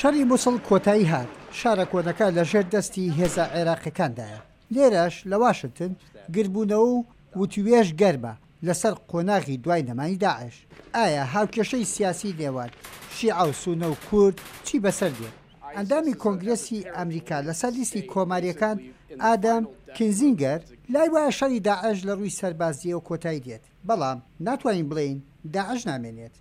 شەڕی موسڵ کۆتایی هات، شارە کۆنەکە لەژێر دەستی هێزە عێراقیەکاندایە. لێرەش لە واشنتن گردبوونەوە و وتووێژ گەرمە لەسەر قۆناغی دوای نەمانی داعش. ئایا هاوکێشەی سیاسی نێوان شیعە و سوننە و کورد چی بەسەر دێت؟ ئەندامی کۆنگرێسی ئەمریکا لەسەر لیستی کۆمارییەکان ئادەم کینزینگەر لای وایە شەڕی داعش لە ڕووی سەربازییەوە کۆتایی دێت، بەڵام ناتوانین بڵێین داعش نامێنێت.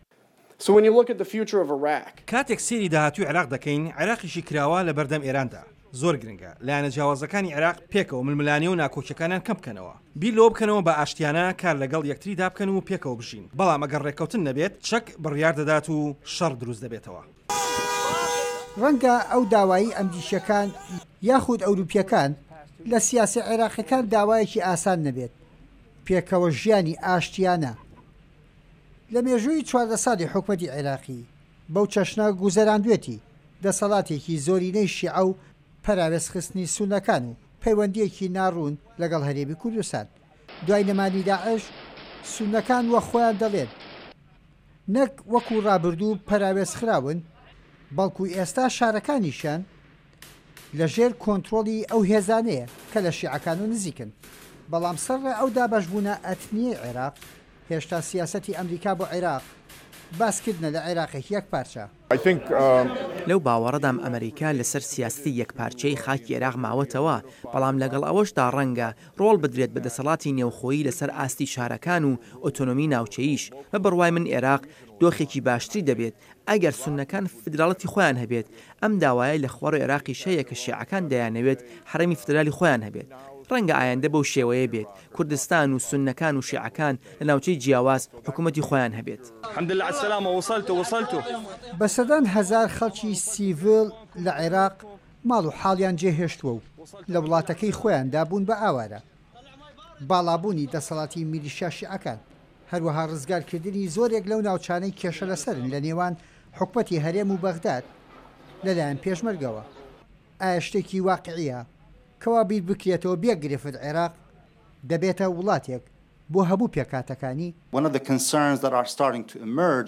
کاتێک سەیری داهاتووی عێراق دەکەین، عێراقێکی کراوە لەبەردەم ئێراندا زۆر گرنگە، لایەنە جیاوازەکانی عێراق پێکەوە ململانێ و ناکۆکییەکانیان کەم بکەنەوە، بیر لەوە بکەنەوە بە ئاشتیانە کار لەگەڵ یەکتریدا بکەن و پێکەوە بژین، بەڵام ئەگەر ڕێککەوتن نەبێت، چەک بڕیار دەدات و شەڕ دروست دەبێتەوە. ڕەنگە ئەو داوایەی ئەمریکییەکان یاخود ئەوروپییەکان لە سیاسە عێراقییەکان داوایەکی ئاسان نەبێت، پێکەوە ژیانی ئاشتیانە لە مێژووی 14 ساڵی حکومەتی عێراقی بەو چەشنە گوزەراندوێتی، دەسەڵاتێکی زۆرینەی شیعە و پەراوێزخستنی سوننەکان و پەیوەندییەکی ناڕوون لەگەڵ هەرێمی کوردستان. دوای نەمانی داعش، سوننەکان وەک خۆیان دەڵێن، نەک وەکو ڕابردوو پەراوێزخراون، بەڵکو ئێستا شارەکانیشیان لە ژێر کۆنترۆڵی ئەو هێزانەیە کە لە شیعەکانەوە نزیکن. بەڵام سەرڕای ئەو دابەشبوونە ئەتنییەی عێراق، هێشتا سیاسەتی ئەمریکا بۆ عێراق، باسکردنە لە عێراقێکی یەکپارچە. لەو باوەڕەدام ئەمریکا لەسەر سیاسەتی یەکپارچەیی خاکی عێراق ماوەتەوە، بەڵام لەگەڵ ئەوەشدا ڕەنگە ڕۆڵ بدرێت بە دەسەڵاتی نێوخۆیی لەسەر ئاستی شارەکان و ئۆتۆنۆمی ناوچەییش. بە بڕوای من ئێراق دۆخێکی باشتری دەبێت ئەگەر سوننەکان فیدراڵەتی خۆیان هەبێت، ئەم داوایە لە خواروی عێراقیش هەیە کە شیعەکان دەیانەوێت حەرەمی فیدرالی خۆیان هەبێت. ڕەنگە ئایندە بەو شێوەیە بێت، کوردستان و سوننەکان و شیعەکان لە ناوچەی جیاواز حکوومەتی خۆیان هەبێت. بە سەدان هەزار خەڵکی سیڤیل لە عێراق ماڵ و حاڵیان جێهێشتووە و لە وڵاتەکەی خۆیاندا بوون بە ئاوارە. باڵابوونی دەسەڵاتی میلیشیا شیعەکان، هەروەها ڕزگارکردنی زۆرێک لەو ناوچانەی کێشە لەسەرن لە نێوان حکومەتی هەرێم و بەغداد لەلایەن پێشمەرگەوە. ئایا شتێکی واقعییە کەوا بیر بکرێتەوە بێ گرفت عێراق دەبێتە وڵاتێک بۆ هەموو پێکهاتەکانی؟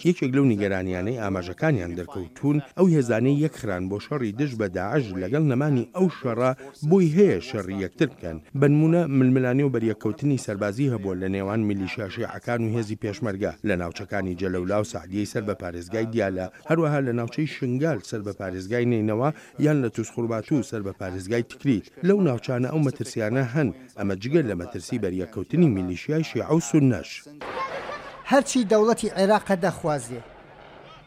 یەکێک لەو نیگەرانیانەی ئاماژەکانیان دەرکەوتوون، ئەو هێزانەی یەکخران بۆ شەڕی دژ بە داعش لەگەڵ نەمانی ئەو شەڕە بۆی هەیە شەڕی یەکتر بکەن، بەنموونە ململانێ و بەریەککەوتنی سەربازی هەبووە لە نێوان میلیشیا شیعەکان و هێزی پێشمەرگە لە ناوچەکانی جەلەولا و سەعدیەی سەر بە پارێزگای دیالە، هەروەها لە ناوچەی شنگال سەر بە پارێزگای نەینەوا یان لە توزخورماتوو سەر بە پارێزگای تکریت، لەو ناوچانە ئەو مەترسیانە هەن، ئەمە جگە لە مەترسی بەریەککەوتنی میلیشیای شیعە و سوننەش. هەرچی دەوڵەتی عێراقە دەخوازرێ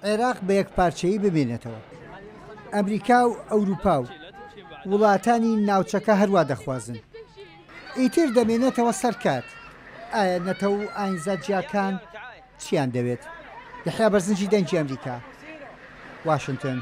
عێراق بە یەکپارچەیی بمێنێتەوە. ئەمریکا و ئەوروپا و وڵاتانی ناوچەکە هەروا دەخوازن. ئیتر دەمێنێتەوە سەر کات ئایا نەتەوە و ئاینزا جیاکان چیان دەوێت؟ یەحیا بەرزنجی دەنگی ئەمریکا، واشنتن.